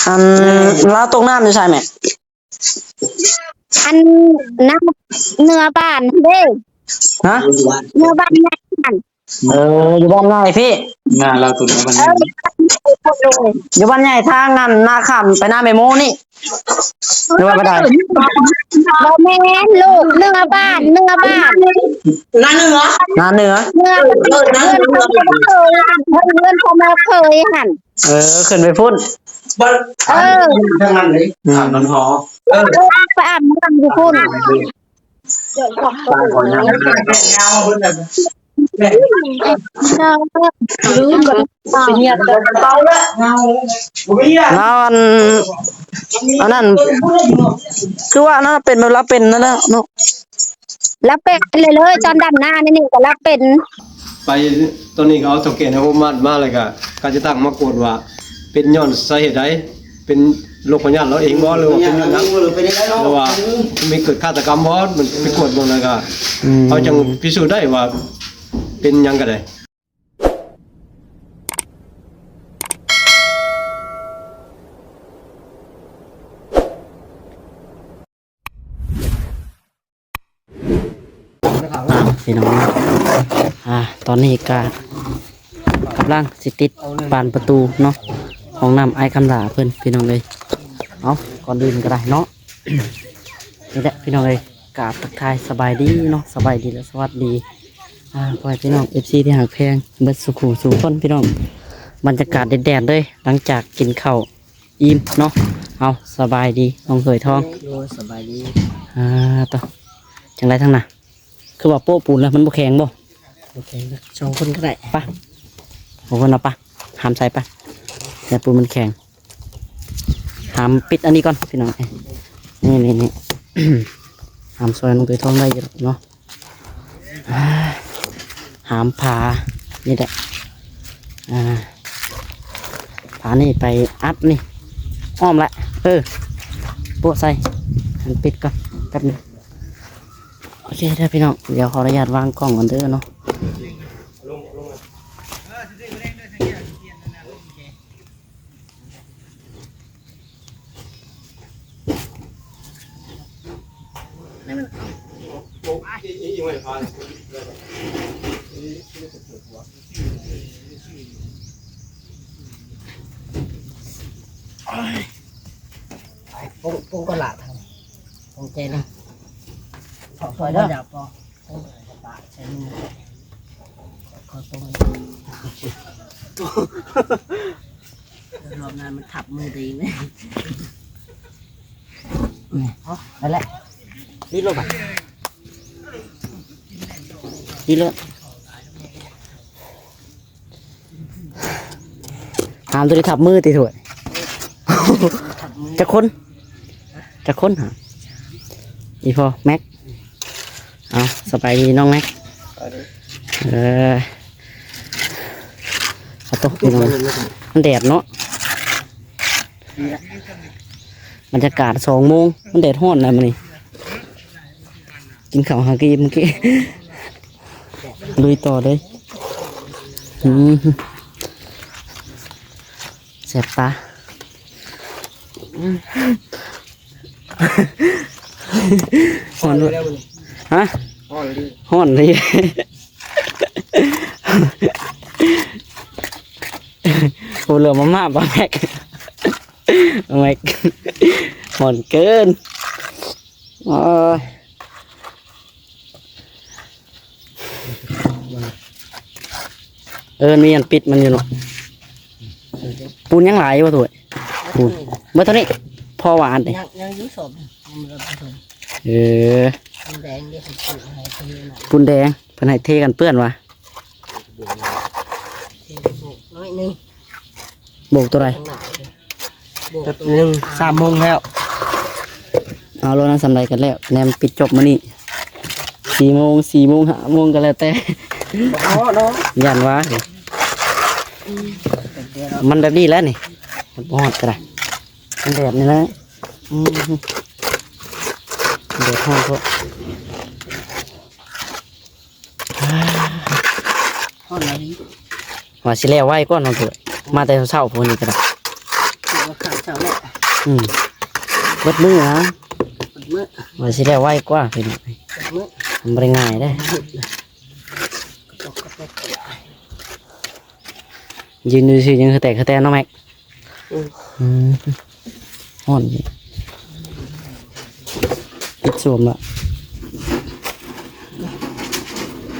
ອັນລາວຕົກນ້ຳຢູ່ໃສແມ່? ອັນນ້ຳເໜືອບ້ານເດ້. ຮະ? ເໜືອບ້ານໃຫຍ່ຫັ້ນ. ເອີ ຢູ່ບ້ານໃຫຍ່ພີ້. ໜ້າລາວຕົກນ້ຳບ້ານໃຫຍ່. ເອີ ຢູ່ບ້ານໃຫຍ່ທາງນັ້ນ ນາຄຳໄປນາແມ່ໂມນີ້. ຫຼືວ່າບໍ່ໄດ້? ບໍ່ແມ່ນລູກ ເໜືອບ້ານ ເໜືອບ້ານ ນາເໜືອ ນາເໜືອ ເໜືອ ເອີ ນາເໜືອ ເຮືອນພໍ່ແມ່ເຄີຍຫັ້ນ. ເອີ ຂຶ້ນໄປພຸ້ນ. ເອີ ທາງນັ້ນເດ້ ອືມ ອາບນ້ຳຮໍ. ເອີ ເອີ ໄປອາບນ້ຳຢູ່ພຸ້ນ. ລາວອັນ ອັນນັ້ນ ຄືວ່ານະ ເປັນແບບລາວເປັນນັ້ນແຫຼະເນາະ. ລາວເປັນເລີຍ ຕອນດຳນານີ້ກໍລາວເປັນ. ໄປຕອນນີ້ກໍເອົາເຖົ້າແກ່ໃນໂຮມມາດມາ ແລ້ວກໍກະຈະຕັ້ງມາກວດວ່າເປັນຍ້ອນສາເຫດໃດ? ເປັນໂລກພະຍາດລາວເອງບໍ່ ຫຼືວ່າເປັນຍ້ອນຫຍັງ ຫຼືວ່າມີເກີດຄາດຕະກຳບໍ່? ມັນໄປກວດເບິ່ງ ແລ້ວກໍ ອືມ ເຮົາຈັ່ງພິສູດໄດ້ວ່າເປັນຫຍັງກໍໄດ້. ອ່າ ພີ່ນ້ອງ ອ່າ ຕອນນີ້ກະກຳລັງຊິຕິດບານປະຕູເນາະ ຫ້ອງນ້ຳອ້າຍຄຳຫຼ້າເພິ່ນ ພີ່ນ້ອງເອີຍ. ເອົາ ກ່ອນອື່ນກໍໄດ້ເນາະ ນີ້ແຫຼະ ພີ່ນ້ອງເອີຍ ກາບທັກທາຍສະບາຍດີເນາະ ສະບາຍດີ ແລະ ສະຫວັດດີ ອ່າ ພໍ່ແມ່ພີ່ນ້ອງ ເອັຟຊີ ທີ່ຮັກແພງເບິດສູ່ຄູ່ສູ່ຄົນ ພີ່ນ້ອງ. ບັນຍາກາດແດດໆເລີຍ ຫຼັງຈາກກິນເຂົ້າ ອີ່ມເນາະ. ເອົາ ສະບາຍດີນ້ອງເຂີຍທອງ. ໂດຍ ສະບາຍດີ. ອ່າ ໂຕ ຈັ່ງໃດທາງໜ້າ ຄືວ່າໂປະປູນແລ້ວມັນບໍ່ແຂງບໍ່? ບໍ່ແຂງ ສອງຄົນກໍໄດ້ ປະ ສອງຄົນເອົາປະ ຫາມໃສ່ປະ ຢ່າປູນມັນແຂງ. ຫາມປິດອັນນີ້ກ່ອນພີ່ນ້ອງ. ນີ້ໆໆ ຫາມຊ່ອຍນ້ອງເຂີຍທອງໄດ້ຢູ່ດອກເນາະ. ຫາມຜານີ້ແຫຼະ ອ່າ ຜານີ້ໄປອັດນີ້ ອ້ອມລະ ເອີ ໂປະໃສ່ ໃຫ້ມັນປິດກ່ອນແປັບໜຶ່ງ. ໂອເຄເດີພີ່ນ້ອງ ດຽວຂໍອະນຸຍາດວາງກ້ອງກ່ອນເດີເນາະ. ປົງ ປົງກໍລະ ປົງແຈນະ ເອົາຊ່ອຍເດີ. ໂອ້ຍ ປະປະໃສ່ມື ຂໍຕົງ ລອບໜ້າມັນທັບມືຕົວເອງເລີຍ. ນີ້ ເອົາ ນັ້ນແຫຼະ ນີ້ລົງໄປ ນີ້ເລີຍ. ຫາມໂຕນີ້ທັບມືຕິ ຖ້ວຍ ຈັກຄົນ ຈັກຄົນຫາ ອີ່ພໍ່ແມັກ. ເອົາ ສະບາຍດີນ້ອງແມັກ. ເອີ ເອົາໂຕ ພີ່ນ້ອງ ມັນແດດເນາະ. ບັນຍາກາດສອງໂມງ ມັນແດດຮ້ອນນະມື້ນີ້. ກິນເຂົ້າຫາກະອີ່ມເມື່ອກີ້ ລຸຍຕໍ່ເລີຍ. ອືມ ແສບຕາ. ຮ້ອນເວີຍ ຮະ ຮ້ອນເລີຍ ຮ້ອນເລີຍ. ໂອ້ ເຫຼືອມາມ່າບໍ່ແມັກ ແມັກ ຮ້ອນເກີນ. ໂອ້ຍ ເອີ ມີອັນປິດມັນຢູ່ເນາະ. ປູນຍັງຫຼາຍຢູ່ບໍ່ ໂຕ? ປູນເບິດເທົ່ານີ້ ພໍຫວານເດ້. ຍັງ ຍັງຢູ່ສອບ ຍັງບໍ່ທັນປະສົມ. ເອີ ປູນແດງເດ້ ເພິ່ນປູນໃຫ້ເທນະ ປູນແດງ ເພິ່ນໃຫ້ເທກັນເປື້ອນວ່າ ເທໂບກໜ້ອຍໜຶ່ງ. ໂບກໂຕໃດ? ໂບກໂຕໜຶ່ງ ສາມໂມງແລ້ວ. ເອົາໂລດນະ ສ່ຳໃດກໍແລ້ວ ແນມປິດຈົບມື້ນີ້ ສີ່ໂມງ ສີ່ໂມງ ຫ້າໂມງກໍແລ້ວແຕ່ ບໍ່ພໍເນາະ ຢ້ານວ່າ ມັນແບບນີ້ແຫຼະນີ້ ບໍ່ຮອດກໍໄດ້ ມັນແດດນີ້ແຫຼະ. ອືມ ແດດຮ້ອນໂພດ. ຮ້ອນຫຼາຍ ວ່າຊິແລ້ວໄວກ່ອນເນາະ ມາແຕ່ເຊົ້າໆພຸ້ນນີ້ກໍໄດ້ ຖືວ່າຂາດ ເຈົ້າແຫຼະ ອືມ ເບິດມື້ນະ ເບິດມື້ ວ່າຊິແລ້ວໄວກວ່າພີ່ນ້ອງ ເບິດມື້ ມັນບໍ່ໄດ້ງ່າຍເດ້ ກະປົກກະປົກ ຢືນຢູ່ຊື່ຍັງຄືແຕກຄືແຕນເນາະແມັກ ອືມ ອືມ ຮ້ອນ ປິດຊວມລະ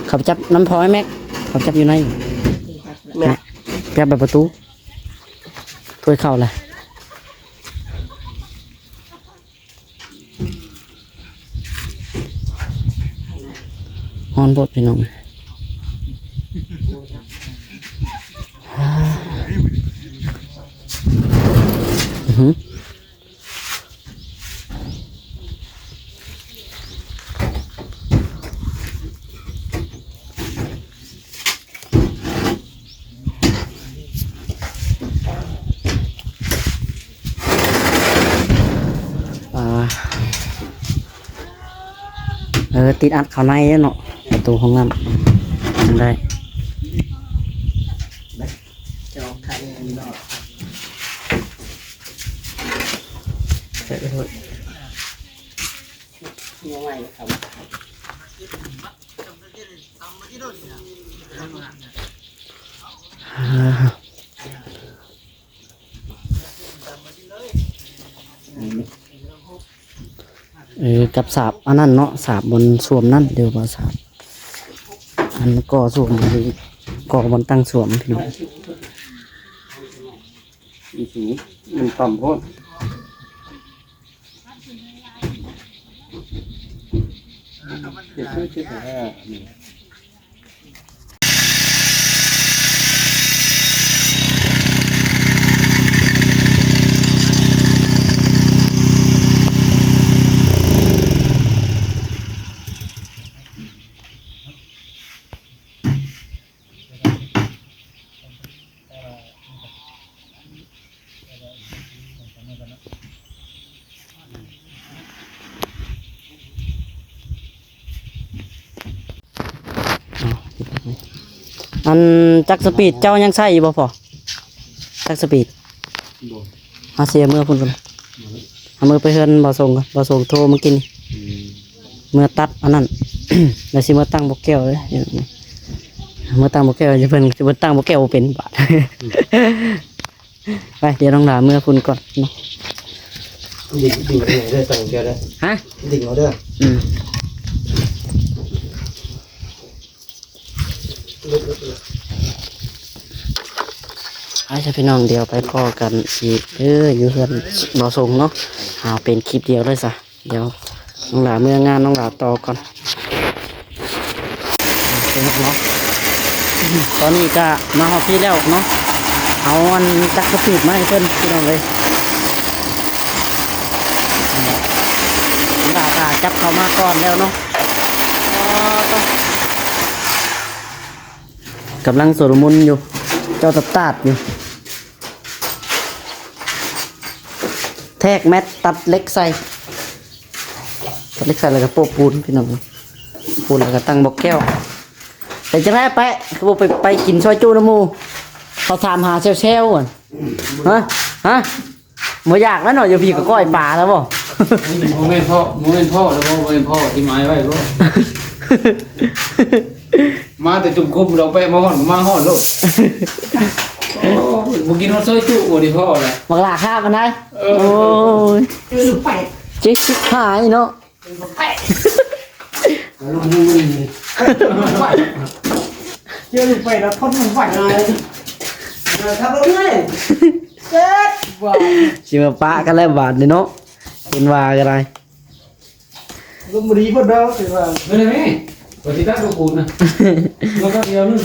ເຂົ້າໄປຈັບນຳພໍ່ໃຫ້ແມັກ ເຂົ້າໄປຈັບຢູ່ໃນ ແມັກ ຈັບໄປປະຕູ ຖ້ວຍເຂົ້າລະ ຮ້ອນໂພດພີ່ນ້ອງ ອື ອ່າ ເອີ ຕິດອັດເຂົ້າໃນເນາະ ປະຕູຫ້ອງນ້ຳ ໄດ້ ຈອກໄຂ່ເນາະ ໃສ່ໄປໂລດ ຍັງໄງເຂົາ ເອີ ກັບສາບອັນນັ້ນເນາະ ສາບບ່ອນຊວມນັ້ນ ຫຼືວ່າສາບ ອັນກໍ່ຊວມ ກໍ່ບ່ອນຕັ້ງຊວມ ພີ່ນ້ອງ ອີ່ຫຍັງ ມັນຕ່ຳໂພດ ເຈັດສິບ ເຈັດສິບຫ້າ ນີ້. ອັນຈັກສະປີດເຈົ້າຍັງໃຊ້ຢູ່ບໍ່ພໍ່? ຈັກສະປີດ? ບໍ່ ເຮົາຊິເອົາເມືອພຸ້ນກ່ອນ ເອົາເມືອໄປເຮືອນບ່າວສົງກ່ອນ ບ່າວສົງໂທມາກິນ ອືມ ເມືອຕັດອັນນັ້ນ ແລ້ວຊິເມືອຕັ້ງບໍ່ແກ້ວເດ້ ເມືອຕັ້ງບໍ່ແກ້ວ ເພິ່ນ ເພິ່ນຕັ້ງບໍ່ແກ້ວບໍ່ເປັນບາດ ອືມ ໄປ ດຽວນ້ອງຫຼ້າເມືອພຸ້ນກ່ອນເນາະ ດິງ ດິງເອົາເດີ ຕັ້ງແກ້ວເດີ ຮະ ດິງເອົາເດີ ອືມ. ໄປຊະພີ່ນ້ອງ ດຽວໄປພໍ້ກັນອີກເດີ ຢູ່ເຮືອນບ່າວສົງເນາະ ເອົາເປັນຄລິບດຽວເລີຍຊະ ດຽວນ້ອງຫຼ້າເມືອງານ ນ້ອງຫຼ້າຕໍ່ກ່ອນ ເນາະ ຕອນນີ້ກະມາຮອດພີ້ແລ້ວເນາະ ເອົາອັນຈັກສະປີດມາໃຫ້ເພິ່ນພີ່ນ້ອງເອີຍ ນ້ອງຫຼ້າກະຈັບເຂົ້າມາກ່ອນແລ້ວເນາະ. ກຳລັງໂຊລະມຸນຢູ່ ເຈົ້າຕັດຕາດຢູ່ ແທກແມັດ ຕັດເຫຼັກໃສ່ ຕັດເຫຼັກໃສ່ ແລ້ວກໍໂປະປູນພີ່ນ້ອງ ໂປະປູນ ແລ້ວກໍຕັ້ງບອກແກ້ວ. ເປັນຈັ່ງໃດແປະ ຄືບໍ່ໄປ ໄປກິນຊອຍຈຸນຳໝູ່ ເຂົາຖາມຫາແຊວໆ ຫັ້ນ ຮະ ຮະ? ບໍ່ຢາກແລ້ວເນາະ ຢູ່ພີ້ກໍກ້ອຍປາແລ້ວບໍ່? ບໍ່ແມ່ນພໍ່ ບໍ່ແມ່ນພໍ່ແລ້ວບໍ່? ບໍ່ແມ່ນພໍ່ທີ່ໝາຍໄວ້ບໍ່? ມາແຕ່ຈຸມຄຸມດອກແປະ ມາຮອດ ມາຮອດໂລດ. ໂອ້ຍ ບໍ່ກິນຮອດຊອຍຈຸບໍ່ໄດ້ພໍລະ ບັກຫຼ້າຄາບອັນໃດ? ເອີ ໂອ້ຍ ເຈີລູກໄປ ເຈັບຊິບຫາຍເນາະ. ເຈີລູກໄປແລ້ວທົນບໍ່ໄຫວ ຂັບລົດເມື່ອຍ ເຈັບວ່າ ຊິມາປະກັນແລ້ວບາດນີ້ເນາະ ເຫັນວ່າກໍໄດ້ ລົມດີເພິ່ນດອກ ເຫັນວ່າ ເບິ່ງໄດ້ແມ່ ວ່າຊິຕັດລູກປູນນະ ມາກັບດຽວໜຶ່ງ.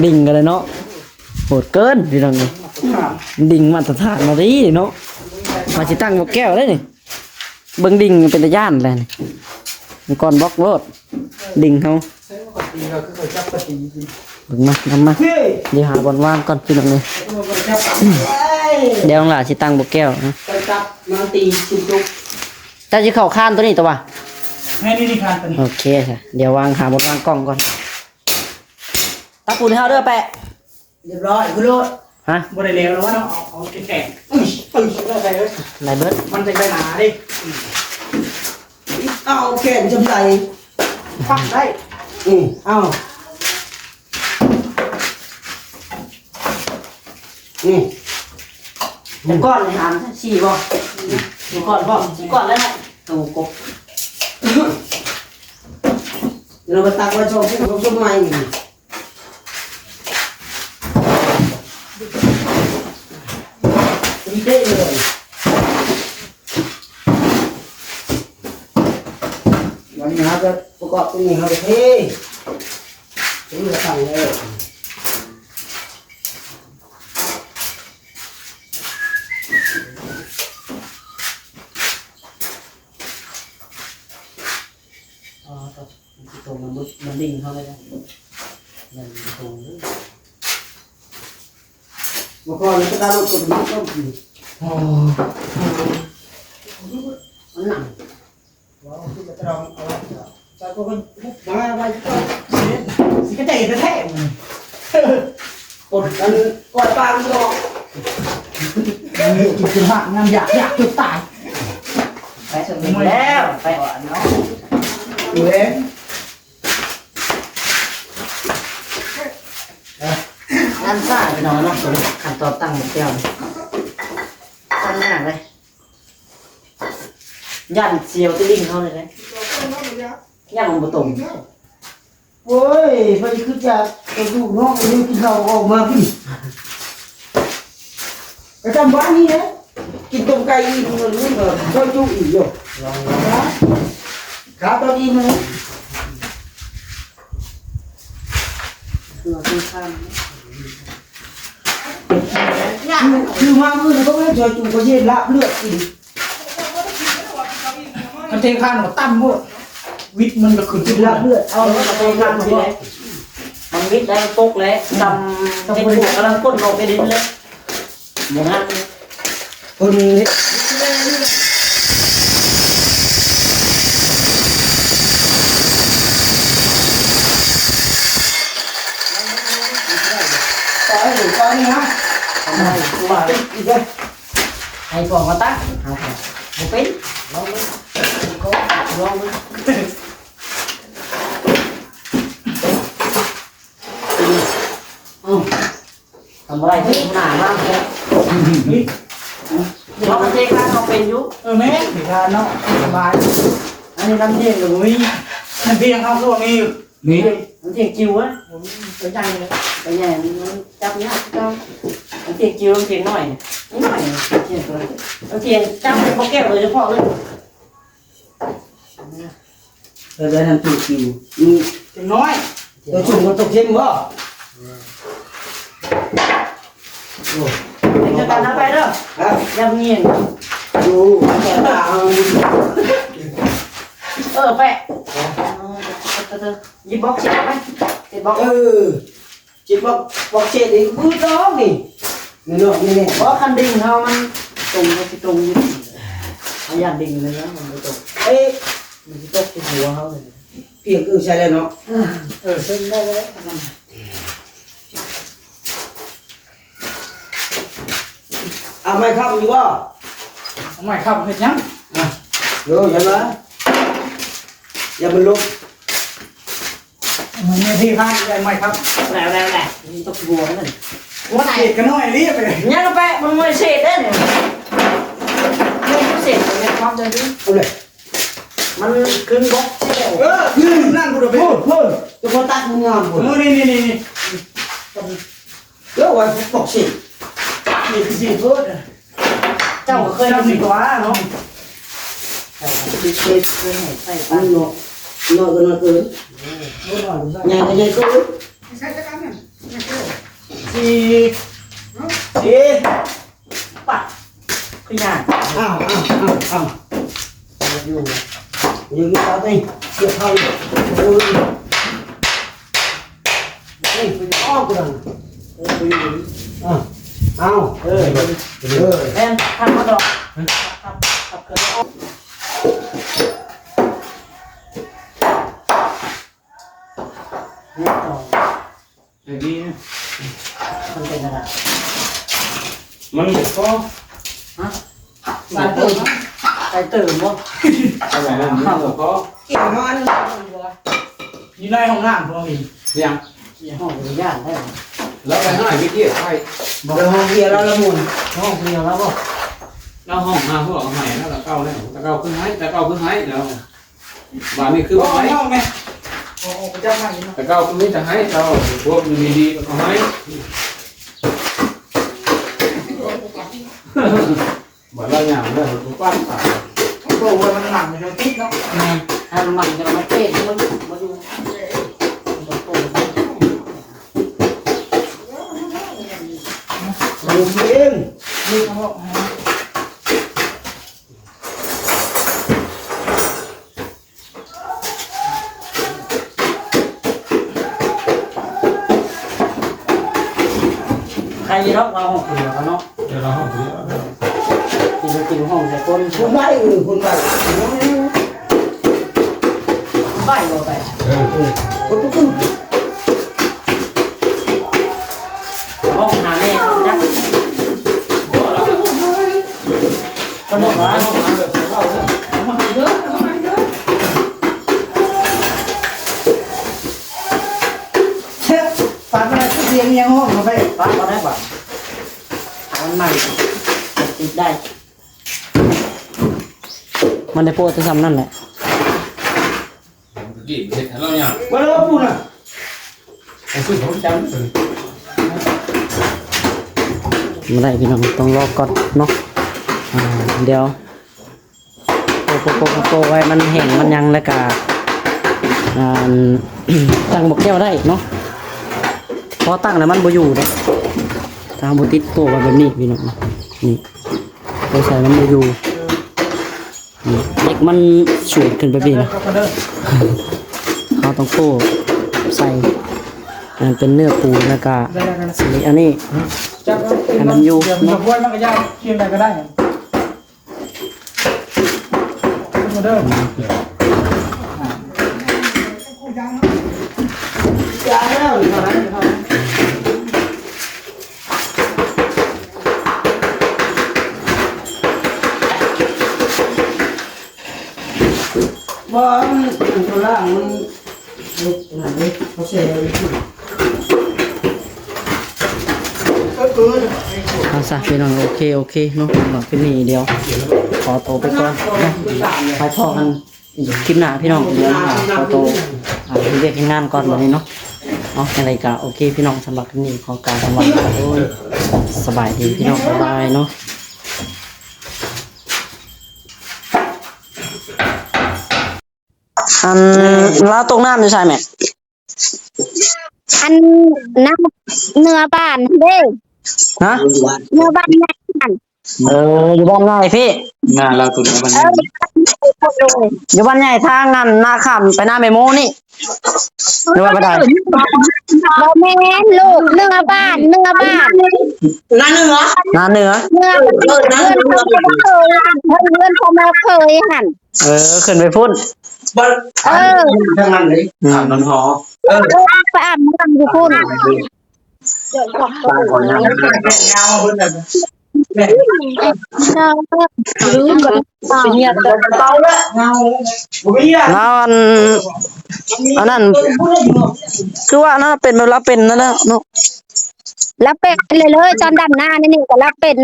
Đỉnh ກັນເລີຍເນາະ ໂຫດເກີນພີ່ນ້ອງເອີຍ đỉnh ມາດຕະຖານມາດີເນາະ ມາຊິຕັ້ງບໍ່ແກ້ວເດ້ນີ້. ເບິ່ງດິ່ງເປັນຕາຢ້ານແຫຼະນີ້ ມັງກອນບລັອກໂລດ ດິ່ງເຮົາ ໃຊ້ວ່າຂ້ອຍຕີ ກໍຄືຂ້ອຍຈັບຂ້ອຍຕີຢູ່ ເບິ່ງມາ ນຳມາ ເຮີ້ຍ ດຽວຫາບ່ອນວາງກ່ອນພີ່ນ້ອງເອີຍ ຂ້ອຍຈັບ ດຽວນ້ອງຫຼ້າຊິຕັ້ງບໍ່ແກ້ວນະ ຂ້ອຍຈັບມາຕີຊຸມຈຸກ ເຈົ້າຊິເຂົ້າຄານໂຕນີ້ຕົວະ ແມ່ນ ນີ້ ນີ້ຄານໂຕນີ້ ໂອເຄຊະ ດຽວວາງ ຫາບ່ອນວາງກ້ອງກ່ອນ ຕາປູນໃຫ້ເຮົາເດີແປະ ຮຽບຮ້ອຍ ຄືໂລດ ຮະ ບໍ່ໄດ້ແລ້ວແລ້ວວະເນາະ ເອົາ ເອົາແຂງ ອຶ້ຍ ອຶ້ຍ ໄດ້ໄປເອີຍ ໄດ້ເບິດ ມັນຈະໄດ້ໜາເດ້ ເອົາແຂງຈຳໄດ ປັກໄດ້ ອື ເອົາ ອື ຈັກກ້ອນນີ້ ສາມ ສີ່ບໍ່ ສີ່ກ້ອນບໍ່ ສີ່ກ້ອນແລ້ວເນາະ ໂຕກົບ ເຮົາກໍຕັກໄວ້ສອງຄູ່ ສົມໃໝ່ນີ້ ນີ້ເດ້ເລີຍ ວັນນີ້ເຮົາຈະປະກອບຕົວນີ້ ເຮົາຈະເທ ເທລະຖັງເລີຍ ອໍ ມັນຊິຕົງ ມັນບໍ່ ມັນດິ່ງເຮົາເລີຍນະ ມັນບໍ່ຕົງເລີຍ ບໍ່ພໍແລ້ວ ຕາລົດກໍບໍ່ຕົງ ອໍ ມັນໜັກ ວ້າວ ຄືກະຕຣອງເອົາໄວ້ ເຈົ້າກໍມາໄວ້ກ່ອນ ຊິກະເຕະແທ້ໆ ຄົນອັນກ້ອຍປາງດອກ ກິນຈົນຮາກງາມຢາກ ຢາກຈົນຕາຍ ໄປສຸດແລ້ວ ໄປກ່ອນເນາະ ເອີຍ ງານຊ້າພີ່ນ້ອງເນາະ ຂັ້ນຕອນຕັ້ງແກ້ວ ຕັ້ງຍາກເລີຍ ຢ້ານສຽວແຕ່ດິ່ງເຮົານີ້ແຫຼະ ຢ້ານມັນບໍ່ຕົງ ໂອ້ຍ ໄປຄືຈະກະດູກເນາະ ໄປກິນເຂົ້າອອກມາພຸ້ນ ໄປຕາມບ້ານນີ້ແຫຼະ ກິນຕົ້ມໄກ່ອີ່ມ ມັນກໍຊ່ອຍຈຸອີກຢູ່ ລອງ ຂາຕອນອີ່ມ ຄືວ່າສົງຄາມ ຄື ຄືມາມື້ນີ້ກໍແມ່ນຊ່ອຍຈຸ ກໍຊິເຮັດລາບເລືອດກິນ ຄັນເທຄານກໍຕ່ຳໂພດ ວິດມັນກໍຂຶ້ນ ກິນລາບເລືອດ ເອົາ ເອີ ເອົາເທຄານ ມັນວິດໄດ້ ມັນປົກແລ້ວ ດຳ ເຮັດບວກກຳລັງກົ້ນອອກໄປດິນເລີຍ ບໍ່ງາມ ຄົນເຮັດ ໄປ ໄປນີ້ນະ ທຳໄມ ຕົວຕິດອີກເດ້ ໃຫ້ພວກມາຕັກ ເຮົາກໍບໍ່ເປັນ ລອງເບິ່ງ ລອງເບິ່ງ ເອົ້າ ທຳບໍ່ໄດ້ ເຮັດໜ້າມາແທ້ ເຮົາກໍເທຄານເຮົາເປັນຢູ່ ເອີ ແມ່ນ ເທຄານເນາະ ສະບາຍ ອັນນີ້ນ້ຳທຽງກໍບໍ່ມີ ນ້ຳທຽງເຮົາກໍບໍ່ມີຢູ່ ນີ້ ມັນທຽງຈິ້ວເວີຍ ໂອ້ຍ ໂຕໃຫຍ່ເລີຍ ໂຕໃຫຍ່ມັນຈັບຍາກຄືເກົ່າ ມັນທຽງຈິ້ວ ມັນທຽງນ້ອຍ ນ້ອຍ ມັນທຽງໂຕນັ້ນ ມັນທຽງຈັບເປັນບໍ່ແກ້ວໂດຍສະເພາະເລີຍ ເອີ ໄດ້ນຳທຽງຈິ້ວ ນີ້ ທຽງນ້ອຍ ໂຕສູງກວ່າໂຕເຄັມບໍ່? ໂອ້ ເປັນຈັດການເອົາໄປເດີ ຮະ ຢ່າງຽງ ໂອ້ ເອີ ແປະ ຍິບບັອກເຊັດໄປ ເຈັດບັອກ ເອີ ເຈັດບັອກ ບັອກເຊັດນີ້ບືດດອກນີ້ ແມ່ນບໍ່? ນີ້ແຫຼະ ບໍ່ ຄັນດິ່ງເຮົາມັນຕົງ ມັນຊິຕົງຢູ່ ເຮົາຢ້ານດິ່ງເລີຍນະ ມັນບໍ່ຕົງ ເອີ ມັນຊິຕົກໃສ່ຫົວເຮົາເລີຍ ພຽງອຶ່ງໃສ່ແລ້ວເນາະ ເອີ ເຊິ່ງໄດ້ແລ້ວ ເອົາໄມ້ຄ້ຳຢູ່ບໍ່? ເອົາໄມ້ຄ້ຳເຮັດຫຍັງ? ອ່ະ ໂຍ ຢ່າມາ ຢ່າມາລົບ ມັນມີທີ່ຄ້າງ ໄດ້ໄມ້ຄ້ຳ ແລ້ວ ແລ້ວ ແລ້ວ ຕົກຫົວນັ້ນ ຫົວເສດກໍນ້ອຍເລີຍ ຍັງໄປ ມັນບໍ່ເສດເດ້ນີ້ ມັນບໍ່ເສດ ແມ່ນຄວາມເຈົ້າຢູ່ ເອົາເລີຍ ມັນຄືນບໍ ເອີ ຄືນນັ້ນພຸ້ນເດ້ ພຸ້ນ ພຸ້ນ ເຈົ້າພໍ່ຕັດງາມພຸ້ນ ເອີ ນີ້ໆໆ ເອີ ວ່າບອກຊິ ນີ້ຄືຊິໂພດ ເຈົ້າກໍເຄີຍເຮັດຢູ່ຕົວະເນາະ ເຈົ້າກໍເຄີຍ ເຄີຍໃຫ້ໃສ່ ອັນນ້ອຍ ນ້ອຍກໍນ້ອຍເກີນ ໃຫຍ່ກໍໃຫຍ່ເກີນ ໃສ່ຈັກອັນນັ້ນ ສີ່ ສີ່ ປະ ຄືຫຍັງ ອ້າວ ອ້າວ ອ້າວ ອ້າວ ຢູ່ ຢູ່ເອົາໄປ ສຽບເຂົ້າ ໂອ້ຍ ນີ້ ອອກກັນ ເອີ ເອົາ ເອີ ເອີ ແມ່ນ ທັກມາດອກ ທັກ ທັກ ທັກ ເຮັດຕໍ່ ໄປດີນະ ມັນເປັນກະດາດ ມັນບໍ່ພໍ ຮະ? ໃສ່ເຕີມ ໃສ່ເຕີມບໍ່? ເອົາໄວ້ນັ້ນມັນບໍ່ພໍ ກິນນອນຢູ່ໃນຫ້ອງນ້ຳບໍ່ເຫັນ ຫຍັງ? ຫ້ອງອະນຸຍາດໄດ້ ລາວໄປຫ້ອງວິທະຍາໄທ ບໍ່ ໄປຫ້ອງເພຍລາວລະມຸນ ຫ້ອງເພຍລາວບໍ່? ລາວຫ້ອງຫາພວກເຮົາໃຫ້ລາວ ແຕ່ເກົ່າແລ້ວ ແຕ່ເກົ່າຄືໃຫ້ ແຕ່ເກົ່າຄືໃຫ້ແລ້ວ. ບາດນີ້ຄືບໍ່ໃຫ້ ໂອ້ຍ ແມ່ ໂອ້ ໂອ້ ໄປຈັບໃໝ່ເນາະ ແຕ່ເກົ່າຄືມີແຕ່ໃຫ້ ເຈົ້າພວກຢູ່ດີໆກໍໃຫ້ ບາດລາວຍ່າງແລ້ວກໍປັດຕາຍ ໂອ້ຍ ມັນໜັກ ມັນຕິດເນາະ ແມ່ນ ຖ້າມັນຈະມາເຕະ ມັນ ມັນຢູ່ ມັນຕ້ອງໂປ້ ເອົາເອງ ນີ້ເຂົາບອກໃຫ້ ໃຄຢູ່ດອກ ລາວຫ້ອງຜູ້ດຽວເນາະ ດຽວລາວຫ້ອງຜູ້ດຽວ ກິນ ກິນຫ້ອງແຕ່ຄົນ ຄົນໄວ ເອີ ຄົນໄວ ໄວບໍ່ໄປ ເອີ ຄົນທຸກຄົນ ຫ້ອງຫາແມ່ຈັກ ເຊັດ ປານນັ້ນຄືສຽງຫຍັງຮ້ອງເຂົ້າໄປ ປານບໍ່ໄດ້ບາດ ມັນໃໝ່ ຕິດໄດ້ ມັນໄດ້ໂປ້ແຕ່ຊ່ຳນັ້ນແຫຼະ. ເມື່ອກີ້ເຮັດໃຫ້ລາວຍາກ ມາເດີປູ່ນະ ໄປຊື້ຂອງຈຳ ບໍ່ໄດ້ພີ່ນ້ອງ ຕ້ອງລໍກ່ອນເນາະ ອ່າ ດຽວໂປະໆໆໆ ໃຫ້ມັນແຫ້ງມັນຫຍັງ ແລ້ວກະ ອ່າ ຕັ້ງໝໍ້ແກ້ວໄດ້ເນາະ ພໍຕັ້ງແລ້ວມັນບໍ່ຢູ່ເດ້ ຖ້າເຮົາບໍ່ຕິດໂປ້ໄວ້ແບບນີ້ພີ່ນ້ອງ ນີ້ ໄປໃສ່ມັນບໍ່ຢູ່ ນີ້ ເຫຼັກມັນສູງຂຶ້ນໄປພີ້ນະ ເຮົາຕ້ອງໂປ້ໃສ່ ອັນເປັນເນື້ອປູນ ແລ້ວກະຊິອັນນີ້ ໃຫ້ມັນຢູ່ເນາະ ມັນກໍຢາກ ຂຽນໄດ້ກໍໄດ້ ເດີ ບໍ່ ມັນ ມັນຕົວລ່າງມັນ ເຮັດອັນນັ້ນເດ້ ເຂົາແຊ່ໄວ້ຢູ່ພຸ້ນ ເອີ ເອີ ເອົາຊະພີ່ນ້ອງ ໂອເຄ ໂອເຄເນາະ ສຳລັບຄລິບນີ້ດຽວຂໍໂຕໄປກ່ອນເນາະ ໄປພໍ້ກັນ ອີກຄລິບໜ້າພີ່ນ້ອງ ດຽວມາຫາຂໍໂຕ ອ່າ ເຮັດວຽກເຮັດງານກ່ອນບັດນີ້ເນາະ ເນາະ ຈັ່ງໃດກໍໂອເຄພີ່ນ້ອງ ສຳລັບຄລິບນີ້ຂໍກ່າວຄຳວ່າ ໂອ້ຍ ສະບາຍດີພີ່ນ້ອງ ບາຍບາຍເນາະ ອັນ ລາວຕົກນ້ຳຢູ່ໃສແມ່? ອັນ ນ້ຳເໜືອບ້ານເດ້ ຮະ? ເໜືອບ້ານໃຫຍ່ຫັ້ນ ເອີ ຢູ່ບ້ານໃຫຍ່ພີ້ ໜ້າລາວຕົກນ້ຳບ້ານໃຫຍ່ ເອີ ຢູ່ບ້ານໃຫຍ່ທາງອັນນາຄຳໄປນາແມ່ໂມນີ້ ຫຼືວ່າບໍ່ໄດ້ ບໍ່ແມ່ນລູກ ເໜືອບ້ານ ເໜືອບ້ານ ນາເໜືອ ນາເໜືອ ເໜືອ ເອີ ນາເໜືອ ເຮືອນພໍ່ແມ່ເຂີຍຫັ້ນ ເອີ ຂຶ້ນໄປພຸ້ນ ເອີ ທາງນັ້ນເດ້ ອືມ ອາບນ້ຳຮໍ ເອີ ໄປອາບນ້ຳຢູ່ພຸ້ນ ລາວອັນ ອັນນັ້ນ ຄືວ່າເນາະ ເປັນແບບລາວເປັນນັ້ນແຫຼະເນາະ ລາວເປັນເລີຍ ຕອນດຳນານີ້ກໍລາວເປັນ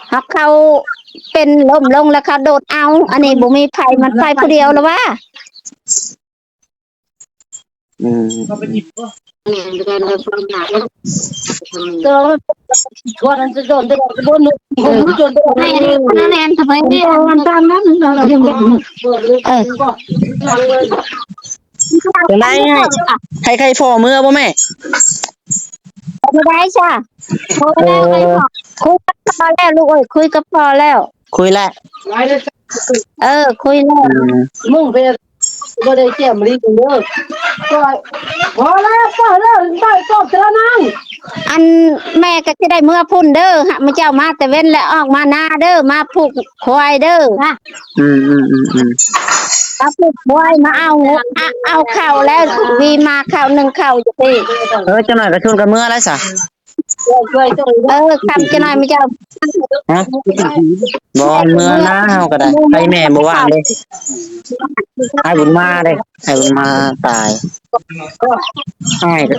ເຮົາເຂົ້າເປັນລົ້ມລົງແລ້ວເຂົາໂດດເອົາ ອັນນີ້ບໍ່ມີໃຜ ມັນໄປຜູ້ດຽວລະວ່າ ອືມ ເອີ ຈັ່ງໃດ ໃຫ້ ໃຫ້ພໍ່ເມືອບໍ່ແມ່? ບໍ່ໄດ້ຊະ ບໍ່ໄດ້ ເອີ ຄຸຍກັບພໍ່ແລ້ວລູກເອີຍ ຄຸຍກັບພໍ່ແລ້ວ ຄຸຍແລ້ວ ເອີ ຄຸຍແລ້ວ ອືມ ມຸງເພ ບໍ່ໄດ້ແຈ່ມລີເດີ ປ່ອຍ ພໍແລ້ວ ພໍແລ້ວ ໄດ້ຕອບເທື່ອນາງ ອັນແມ່ກໍຊິໄດ້ເມືອພຸ້ນເດີ ໝູ່ເຈົ້າມາແຕ່ເວັນແລ້ວ ອອກມານາເດີ ມາຜູກຄວາຍເດີ ອືມໆໆໆ ມາຜູກຄວາຍ ມາເອົາ ອາ ເອົາເຂົ້າແລ້ວ ມີມາເຂົ້າໜຶ່ງເຂົ້າຢູ່ພີ້ ເອີ ຈັກໜ້ອຍກໍຊວນກັນເມືອແລ້ວຊະ. ເອີ ຄ່ຳຈັກໜ້ອຍ ໝູ່ເຈົ້າ ຮະ ບໍ່ ເມືອນາເຮົາກໍໄດ້ ໃຜແມ່ບໍ່ວ່າງເດ້ ອ້າຍບຸນມາເດ້ ອ້າຍບຸນມາຕາຍ ອ້າຍ ເອີ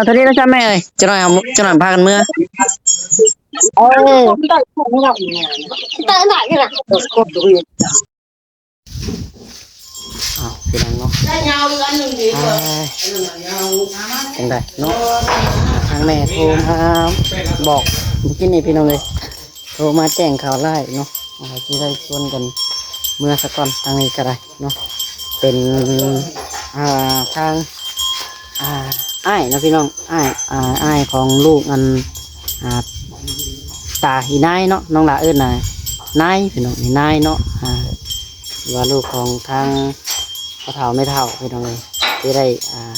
ເທົ່ານີ້ລະຊະແມ່ເອີຍ ຈັກໜ້ອຍເຮົາ ຈັກໜ້ອຍພາກັນເມືອ ເອີ. ອ້າວ ພີ່ນ້ອງເນາະ ໄດ້ຍາວອີກອັນໜຶ່ງເດ ອ້າຍ ຈັ່ງໃດເນາະ ທາງແມ່ໂທມາບອກມື້ກີ້ນີ້ ພີ່ນ້ອງເອີຍ ໂທມາແຈ້ງຂ່າວຮ້າຍເນາະ ວ່າຊິໄດ້ຊວນກັນເມືອສາກ່ອນ ທາງນີ້ກໍໄດ້ເນາະ ເປັນ ອ່າ ທາງ ອ່າ ອ້າຍເນາະ ພີ່ນ້ອງ ອ້າຍ ອ່າ ອ້າຍຂອງລູກ ອັນ ອ່າ ຕາອີນາຍເນາະ ນ້ອງຫຼ້າເອີ້ນນານາຍ ພີ່ນ້ອງ ອີນາຍເນາະ ອ່າ ຫຼືວ່າລູກຂອງທາງພໍ່ເຖົ້າແມ່ເຖົ້າ ພີ່ນ້ອງເອີຍ ທີ່ໄດ້ ອ່າ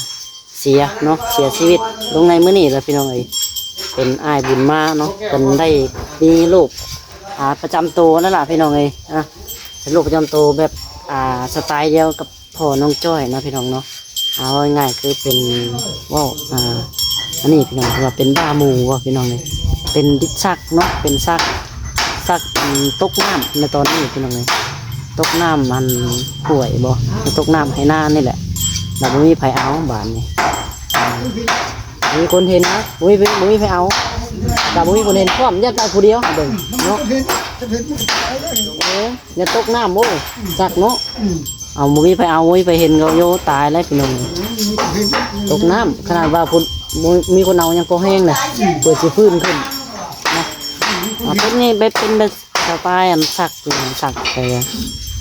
ເສຍເນາະ ເສຍຊີວິດລົງໃນມື້ນີ້ແຫຼະ ພີ່ນ້ອງເອີຍ ເປັນອ້າຍບຸນມາເນາະ ເພິ່ນໄດ້ມີໂລກ ອ່າ ປະຈຳໂຕນັ້ນລະ ພີ່ນ້ອງເອີຍ ອ່າ ເປັນໂລກປະຈຳໂຕແບບ ອ່າ ສະໄຕດຽວກັບ ພໍ່ນ້ອງຈ້ອຍເນາະ ພີ່ນ້ອງເນາະ ເອົາງ່າຍໆ ຄືເປັນ ເວົ້າ ອ່າ ອັນນີ້ ພີ່ນ້ອງ ເອີ້ນວ່າເປັນບ້າໝູ່ບໍ ພີ່ນ້ອງເອີຍ ເປັນດິດຊັກເນາະ ເປັນຊັກ ຊັກ ອັນ ຕົກນ້ຳໃນຕອນນີ້ ພີ່ນ້ອງເອີຍ ຕົກນ້ຳ ອັນ ຫ້ວຍບໍ ຕົກນ້ຳໄຮ່ນານີ້ແຫຼະ ລະບໍ່ມີໃຜເອົາບາດນີ້ ອ່າ ບໍ່ມີຄົນເຫັນນະ ບໍ່ມີ ບໍ່ມີໃຜເອົາ ລະບໍ່ມີຄົນເຫັນພ້ອມ ຢ້ານໄປຜູ້ດຽວ ເບິ່ງເນາະ ເອີ. ຢ່າຕົກນ້ຳ ໂອ້ຍ ຊັກເນາະ ອືມ ເອົາ ບໍ່ມີໃຜເອົາ ບໍ່ມີໃຜເຫັນ ເຂົາໂຍຕາຍແລ້ວ ພີ່ນ້ອງ ອືມ ຕົກນ້ຳ ຂະໜາດວ່າພຸ້ນ ບໍ່ມີຄົນເອົາ ຍັງພໍແຮງນະ ອືມ ເພື່ອຊິຟື້ນຂຶ້ນເນາະ ອືມ ອາ ເປັນນີ້ ເປັນແບບ ເປັນແບບສະໄຕ ອັນ ຊັກ ຊັກໄປ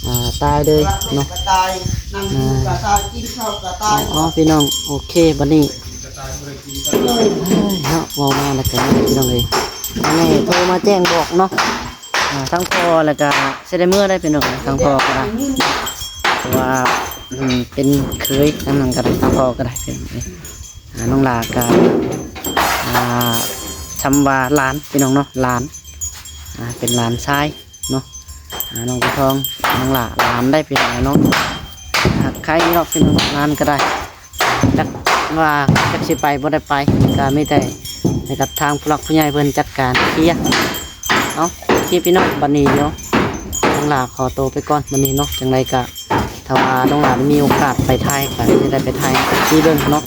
ອ່າ ຕາຍເລີຍເນາະ ຕາຍ ນັ່ງຢູ່ກໍຕາຍ ກິນເຂົ້າກໍຕາຍ ອໍ ພີ່ນ້ອງ ໂອເຄ ບັດນີ້ ເນາະ ເວົ້າມາແລ້ວກໍ ພີ່ນ້ອງເອີຍ ແມ່ໂທມາແຈ້ງບອກເນາະ ອ່າ ທາງພໍ່ແລ້ວກະຊິໄດ້ເມືອໄດ້ ພີ່ນ້ອງ ທາງພໍ່ກໍໄດ້ ເພາະວ່າ ອືມ ເປັນເຂີຍ ທາງນັ້ນກໍໄດ້ ທາງພໍ່ກໍໄດ້ ພີ່ນ້ອງເອີຍ ອ່າ ນ້ອງຫຼ້າກໍ ອ່າ ຊ່ຳວ່າຫຼານ ພີ່ນ້ອງເນາະ ຫຼານ ອ່າ ເປັນຫຼານຊາຍເນາະ ອ່າ ນ້ອງກະທອງ ນ້ອງຫຼ້າ ຫຼານໄດ້ ພີ່ນ້ອງເນາະ ຮັກໃຄເນາະ ພີ່ນ້ອງ ຫຼານກໍໄດ້. ຈັກວ່າຈັກຊິໄປບໍ່ໄດ້ໄປ ກໍມີແຕ່ໃຫ້ກັບທາງຜູ້ຫຼັກຜູ້ໃຫຍ່ເພິ່ນຈັດການເຄຍ ເອົາ ໂອເຄ ພີ່ນ້ອງ ບັດນີ້ດຽວນ້ອງຫຼ້າຂໍໂຕໄປກ່ອນບັດນີ້ເນາະ ຈັ່ງໃດກໍຖ້າວ່ານ້ອງຫຼ້າໄດ້ມີໂອກາດໄປໄທ ກໍຊິໄດ້ໄປໄທທີ່ເບິ່ງເນາະ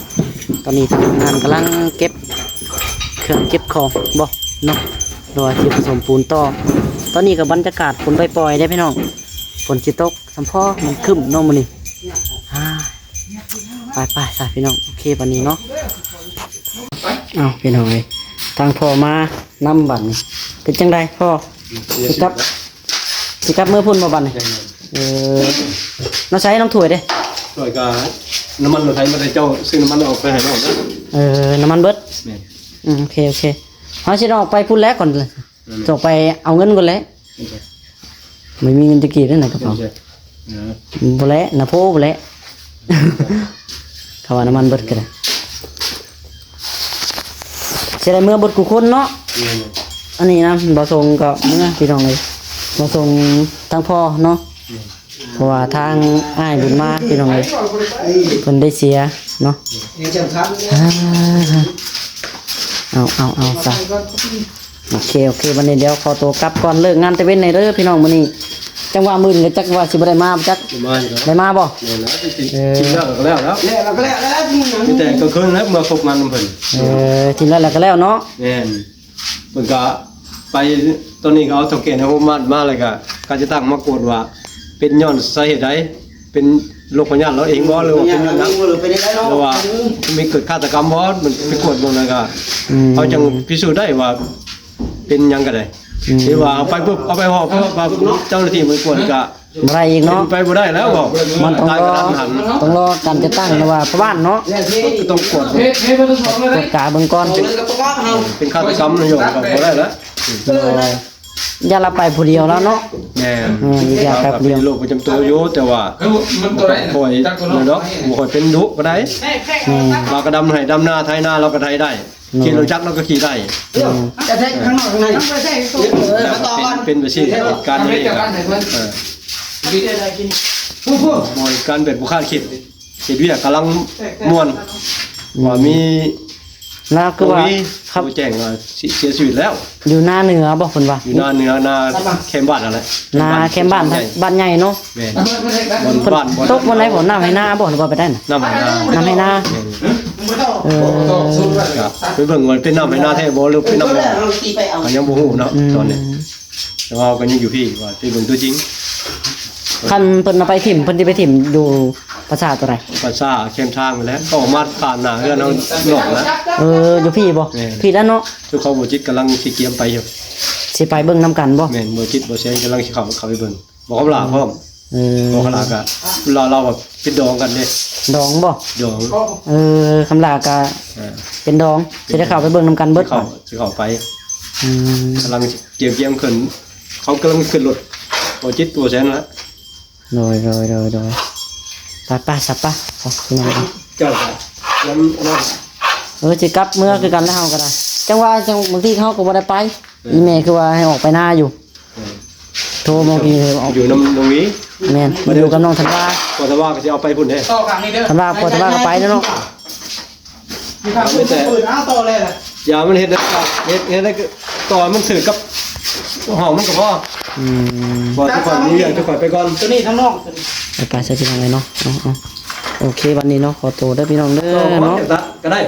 ຕອນນີ້ທາງງານກຳລັງເກັບເຄື່ອງເກັບຂອງບໍເນາະ ຫຼືວ່າຊິປະສົມປູນຕໍ່ ຕອນນີ້ກໍບັນຍາກາດຝົນປອຍໆເດ້ພີ່ນ້ອງ ຝົນຊິຕົກ ສຳພໍມັນຄຶ້ມເນາະມື້ນີ້ ອ່າ ໄປໆ ຊະພີ່ນ້ອງ ໂອເຄ ບັດນີ້ເນາະ ເອົ້າ ພີ່ນ້ອງເອີຍ ທາງພໍ່ມານຳບັດນີ້ ເປັນຈັ່ງໃດພໍ່ ຊິກັບ ຊິກັບເມືອພຸ້ນບໍ່ບັດນີ້ ເອີ ນ້ອງໃຊ້ນ້ອງຖ້ວຍເດ້ ຖ້ວຍກະນ້ຳມັນລົດໄຖ ບໍ່ໄດ້ເຈົ້າຊື້ນ້ຳມັນອອກໄປໃຫ້ນ້ອງເດີ ເອີ ນ້ຳມັນເບິດ ແມ່ນ ອືມ ໂອເຄ ໂອເຄ ເຮົາຊິອອກໄປພຸ້ນແຫຼະກ່ອນ ອືມ ຈະໄປເອົາເງິນກ່ອນແຫຼະ ໂອເຄ ບໍ່ມີເງິນຈັກກີບເດ້ໃນກະເປົາ ເອີ ບໍ່ແຫຼະ ນະໂພບໍ່ແຫຼະ ເຂົາວ່ານ້ຳມັນເບິດກະໄດ້ ຊິໄດ້ເມືອເບິດຄູ່ຄົນເນາະ ແມ່ນ ອັນນີ້ນະ ບ່າວສົງກໍເມືອ ພີ່ນ້ອງເອີຍ ບ່າວສົງທາງພໍ່ເນາະ ແມ່ນ ເພາະວ່າທາງອ້າຍບຸນມາ ພີ່ນ້ອງເອີຍ ເພິ່ນໄດ້ເສຍເນາະ ເອົາ ເອົາ ເອົາ ເອົາຊະ ໂອເຄ ໂອເຄ ບັດນີ້ດຽວຂໍໂຕກັບກ່ອນ ເລີກງານແຕ່ເວັນແດ່ເດີພີ່ນ້ອງ ມື້ນີ້ ຈັງຫວະມື້ອື່ນກໍຈັກວ່າຊິບໍ່ໄດ້ມາບໍ່ຈັກ ໄດ້ມາຢູ່ແລ້ວ ໄດ້ມາບໍ່ ແມ່ນແລ້ວ ເອີ ຖິ້ມແລ້ວກໍແລ້ວແລ້ວ ແລ້ວກໍແລ້ວແລ້ວ ມີແຕ່ກາງຄືນແລ້ວມາຄົບງານນຳເພິ່ນ ເອີ ຖິ້ມແລ້ວກໍແລ້ວເນາະ ແມ່ນ ເພິ່ນກະໄປ ຕອນນີ້ກໍເອົາເຖົ້າແກ່ໃນໂຮງບານມາ ແລ້ວກະການຈັດຕັ້ງມາກວດວ່າ ເປັນຍ້ອນສາເຫດໃດ ເປັນໂລກພະຍາດລາວເອງບໍ່ ຫຼືວ່າເປັນຍ້ອນຫຍັງ ຫຼືວ່າມີເກີດຄາດຕະກຳບໍ່ ມັນໄປກວດເບິ່ງ ແລ້ວກະ ອືມ ເຮົາຈັ່ງພິສູດໄດ້ວ່າເປັນຫຍັງກໍໄດ້ ອືມ ຫຼືວ່າເອົາໄປປຸບ ເອົາໄປຮອດ ເພາະວ່າເຈົ້າໜ້າທີ່ມາກວດກະ ບໍ່ໄດ້ອີກເນາະ ເປັນໄປບໍ່ໄດ້ແລ້ວ ມັນຕ້ອງລໍ ຕ້ອງລໍການຈັດຕັ້ງ ຫຼືວ່າຊາວບ້ານເນາະ ກໍຕ້ອງກວດ ກວດກາເບິ່ງກ່ອນ ເປັນຄາດຕະກຳນະໂຍມ ກໍບໍ່ໄດ້ແລ້ວ ໂດຍ ຢ້ານລາວໄປຜູ້ດຽວແລ້ວເນາະ. ແມ່ນ ແມ່ນ ຢ້ານໄປຜູ້ດຽວ ລາວກໍເປັນໂລກປະຈຳຕົວຢູ່ ແຕ່ວ່າ ເອີ ມັນ ບໍ່ຄ່ອຍ ເອີ ເນາະ ບໍ່ຄ່ອຍເປັນດຸປານໃດ. ແມ່ນ ລາວກໍດຳໄຮ່ດຳນາ ໄຖນາລາວກໍໄຖໄດ້. ໂດຍ ຂີ່ລົດຈັກລາວກໍຂີ່ໄດ້. ເອີ ຈະແທກຂ້າງນອກຂ້າງໃນ ເອີ ເປັນ ເປັນໄປຊີ້ ເຫດການນີ້ກໍ ເອີ ບໍ່ເຫດການແບບບໍ່ຄາດຄິດ. ເຮັດວຽກກຳລັງມ່ວນ ອືມ ວ່າມີ ລາວຄືວ່າ ໂອ້ຍ ເຂົາ ໂທແຈ້ງວ່າເສຍ ເສຍຊີວິດແລ້ວ. ຢູ່ໜ້າເໜືອບໍ່ ເພິ່ນວ່າ? ຢູ່ໜ້າເໜືອ ໜ້າແຄມບ້ານຫັ້ນແຫຼະ ໜ້າແຄມບ້ານ ບ້ານໃຫຍ່ ບ້ານໃຫຍ່ເນາະ. ແມ່ນ ບ່ອນ ເພິ່ນ ບ້ານ ຕົກບ່ອນໃດບໍ່? ນ້ຳໄຮ່ນາບໍ່ ຫຼືວ່າໄປໄດ້ນະ? ນ້ຳໄຮ່ນາ ນ້ຳໄຮ່ນາ. ແມ່ນ ເອີ ກໍໄປເບິ່ງວ່າເປັນນ້ຳໄຮ່ນາແທ້ບໍ່ ຫຼືເປັນນ້ຳບໍ່ ກໍຍັງບໍ່ຮູ້ເນາະ ອືມ ຕອນນີ້. ແຕ່ວ່າເຮົາກໍຍັງຢູ່ພີ້ ວ່າໄປເບິ່ງຕົວຈິງ. ຄັນເພິ່ນເອົາໄປຖິ້ມ ເພິ່ນຊິໄປຖິ້ມຢູ່ປ່າຊ້າຕົວໃດ? ປ່າຊ້າແຄມທາງຫັ້ນແຫຼະ ກໍອອກມາຜ່ານໜ້າເຮືອນເຮົານອກນະ. ເອີ ຢູ່ພີ້ບໍ່? ແມ່ນ ພີ້ແລ້ວເນາະ. ເຈົ້າຂອງບໍ່ຈິດກຳລັງຊິກຽມໄປຢູ່ ຊິໄປເບິ່ງນຳກັນບໍ່? ແມ່ນ ບໍ່ຈິດບໍ່ແສງກຳລັງຊິເຂົ້າ ເຂົ້າໄປເບິ່ງ. ບໍ່ຄຳຫຼາພ້ອມ. ເອີ ບໍ່ຄຳຫຼາກະ ລາວ ລາວວ່າເປັນດອງກັນເດ້. ດອງບໍ່? ດອງ. ເອີ ຄຳຫຼາກະ ເອີ ເປັນດອງ ຊິໄດ້ເຂົ້າໄປເບິ່ງນຳກັນເບິດ. ຊິເຂົ້າ ຊິເຂົ້າໄປ. ອືມ ກຳລັງກຽມໆຂຶ້ນ ເຂົາກຳລັງຂຶ້ນລົດ ບໍ່ຈິດບໍ່ແສນລະ. ໂດຍ ໂດຍ ໂດຍ ໂດຍ ໄປ ໄປ ຊະ ໄປ ໄປ ພີ່ນ້ອງ. ເຈົ້າກໍນຳ ເອີ ຊິກັບເມືອຄືກັນແລ້ວ ເຮົາກໍໄດ້ ຈັ່ງວ່າ ຈັ່ງ ບາງທີເຮົາກໍບໍ່ໄດ້ໄປ. ອີ່ແມ່ຄືວ່າໃຫ້ອອກໄປນາຢູ່ ເອີ ໂທມາກີ້ ຢູ່ນຳນ້ອງຫວີ. ແມ່ນ ມາຢູ່ກັບນ້ອງທັນວາ ພໍ່ທັນວາກໍຊິເອົາໄປພຸ້ນເດ້. ທັນວາ ພໍ່ທັນວາກໍໄປແລ້ວເນາະ. ຢ່າມັນເຮັດ ເຮັດ ເຮັດໃຫ້ຕໍ່ມັນຖືກກັບຫ້ອງມັນກໍພໍ. ອືມ ບໍ່ ທຸກຄົນມີຫຍັງ ທຸກຄົນໄປກ່ອນ ຕົວນີ້ທາງນອກ. ໄປ ໄປຊະ ພີ່ນ້ອງເອີຍເນາະ. ເອົາ ເອົາ ໂອເຄ ບັດນີ້ເນາະ ຂໍໂຕເດີພີ່ນ້ອງເດີເນາະ ກໍໄດ້.